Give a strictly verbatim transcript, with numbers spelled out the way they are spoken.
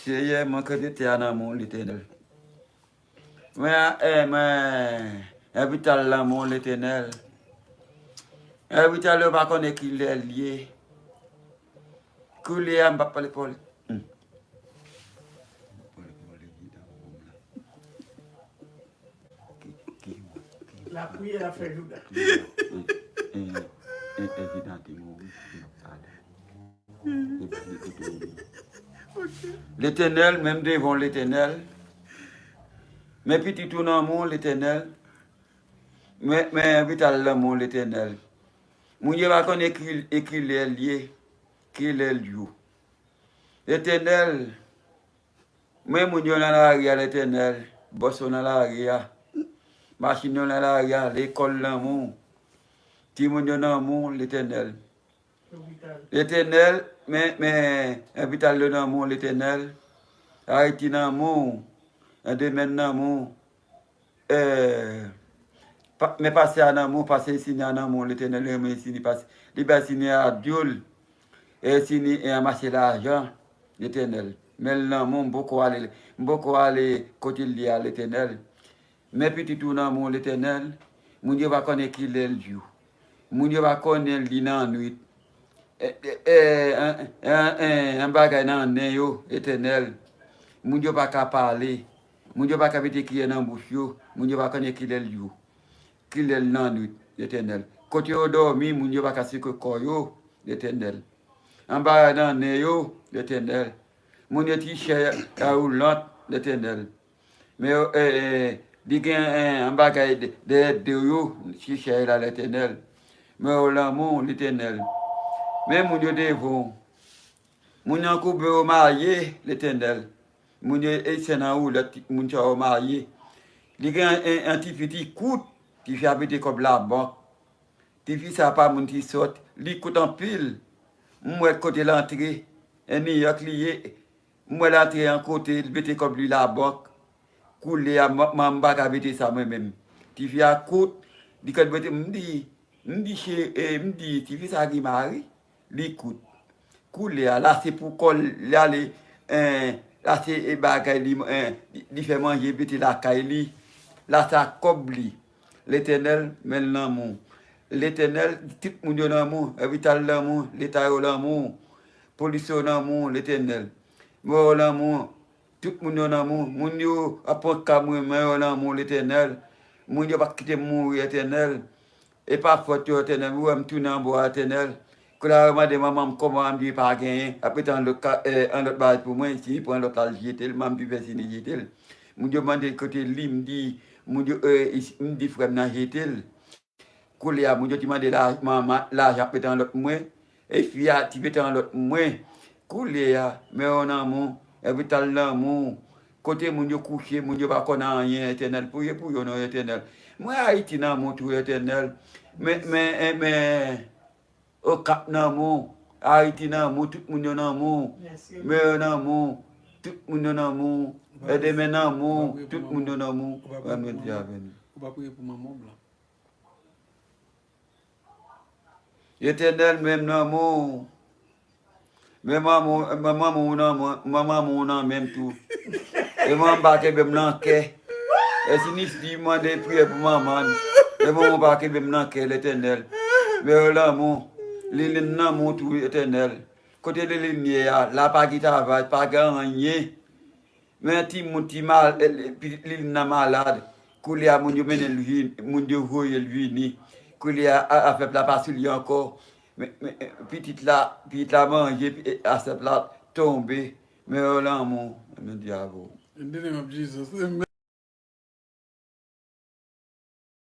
Seyè, mwen krete tè a nan men w, Letènèl. Mwen, eh, mwen, envite al nan men w, Letènèl. Envite al, yo pa konnen ki lè l ye. Koulye a, m p ap pale pou li. Hmm. Lapriyè a fè jouda. Letènèl, men m devan w, Letènèl. Men pitit ou nan men w, Letènèl. Men, men envite al nan men w, Letènèl. Moun yo pa konnen ki, ki lè l ye, ki lè l ye. Letènèl, men moun yo nan lari a, Letènèl. Bòs yo nan lari a. Machin yo nan lari a, lekòl nan men w. Timoun yo nan men w, Letènèl. Letènèl, men, men, envite al yo nan men w, Letènèl. Ayiti nan men w. Endemèn nan men w. Eh, pa, men pastè a nan men w, pastè Esini a nan men w, Letènèl, li renmen Esini, pastè, li bay Esini a dyòl, e Esini e ranmase lajan, Letènèl. Men l nan men w, m poko ale, m poko ale kote l ye a, Letènèl. Men pitit ou nan men w, Letènèl, moun yo pa konnen ki lè l ye. Moun yo pa konnen li nan nwit. Eh, eh, eh, an, an, an, an bagay nan nen yo, Letènèl. Moun yo pa ka pale. Moun yo pa ka mete kiyè nan bouch yo. Moun yo pa konnen ki lè l ye. Ki lè l nan nwit, Letènèl. Kote yo dòmi, moun yo pa ka seke kò yo, Letènèl. Anba nan nen yo, Letènèl. Moun yo ti chè a woulant, Letènèl. Men yo, eh, eh, li gen, eh, an bagay dè-, dèyè do yo, ti chè la, Letènèl. Men yo lanmou, Letènèl. Men moun yo devan w. Moun yo koube yo marye, Letènèl. Moun yo, e sè nan woulèt, moun sa yo marye. Li gen an, an tifi ti kout, tifi a mete kòb labank. Tifi sa pa moun ti sòt, li kout anpil. M wè kote l antre, e New York li ye. M wè l antre yon kote, l mete kòb li labank. Koulye a, m, m, m pa ka mete sa mwen menm. Tifi a kout, li kòl mete, m di, m di, che, e, m di, tifi sa gen mari, li kout. Koulye a, la se pou kò l, li ale, en, la se, e, bagay li, en, li, li fè manje, mete lakay li. La sa kòb li. Letènèl, men l nan men w. Letènèl, tout moun yo nan men w. Lopital nan men w. Leta yo nan men w. Polis yo nan men w, Letènèl. Mò yo nan men w. Tout moun yo nan men w. Moun yo ap pran ka mwen, men yo nan men w, Letènèl. Moun yo pa kite m mouri, Etènèl. E pa fòt yo, Etènèl. Ou wè m tounen anba w, Etènèl. Koulye a yo mande manman m kòman m di pa genyen. Ap mete an lòt ka, eh, an lòt bagay pou mwen. Si li pran lòt la, l jete l. Manman m di fè si li jete l. Moun yo mande kote li, m di, moun yo, eh, m di frè m nan jete l. Koulye a, moun yo te mande la, manman, lajan ap mete an lòt mwen. E fi a te mete an lòt mwen. Koulye a, men yo nan men w, lopital nan men w. Kote moun yo kouche, moun yo pa konn anyen, Etènèl. Priye pou yo non, Etènèl. Mwen Ayiti nan men w tou, Etènèl. Men, men, eh, men, Okap nan men w, Ayiti nan men w, tout moun yo nan men w. Men yo nan men w, tout moun yo nan men w. Edeme nan men w, tout moun yo nan men w. Ou pa priye pou manman w blan. Etènèl, men m nan men w. Men manman, men manman w nan men, men manman w nan men m tou. E manman m pa kenbe m nan kè. E si Nifti mande priyè pou manman l, e manman w pa kenbe m nan kè, Letènèl. Men yo nan men w. Lilin nan men w tou, Etènèl. Kote Lilin ye a, la pa gen travay, pa gen anyen. Men timoun, ti mal, eh, pitit Lilin nan malad. Koulye a, moun yo mennen l vin, moun yo voye l vini. Koulye a, a, Asèp la pa sou li ankò. Men, men, eh, pitit la, pitit la manje, pi-, eh, Asèp la tonbe. Men yo lanmou, men dyabo. In the name of Jesus.